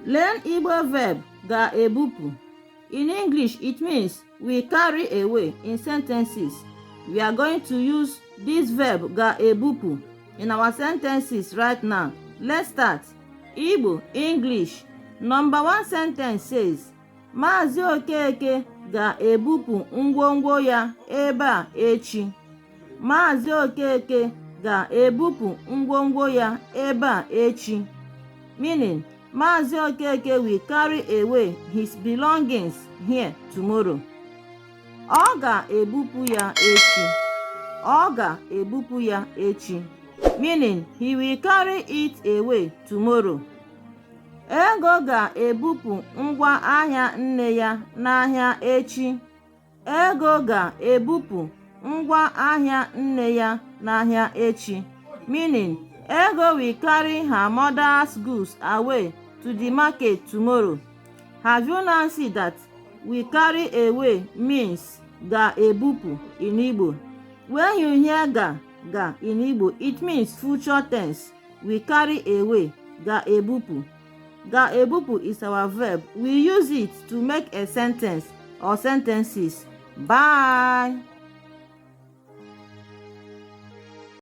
Learn Igbo verb ga-ebupụ. In English, it means will carry away in sentences. We are going to use this verb ga-ebupụ in our sentences right now. Let's start. Igbo, English. Number one sentence says, Maazị Okeke ga-ebupụ ngwongwo ya ebe a echi. Maazị Okeke ga-ebupụ ngwongwo ya ebe a echi. Meaning, Maazị Okeke will carry away his belongings here tomorrow. Ọ ga-ebupụ ya echi. Ọ ga-ebupụ ya echi. Meaning, he will carry it away tomorrow. Ego ga-ebupụ ngwa ahịa nne ya n'ahịa echi. Ego ga-ebupụ ngwa ahịa nne ya n'ahịa echi. Meaning, Ego will carry her mother's goods away to the market tomorrow. Have you now see that will carry away means ga-ebupụ in Igbo? When you hear ga, ga in Igbo, it means future tense. Will carry away, ga-ebupụ. Ga-ebupụ is our verb. We use it to make a sentence or sentences. Bye.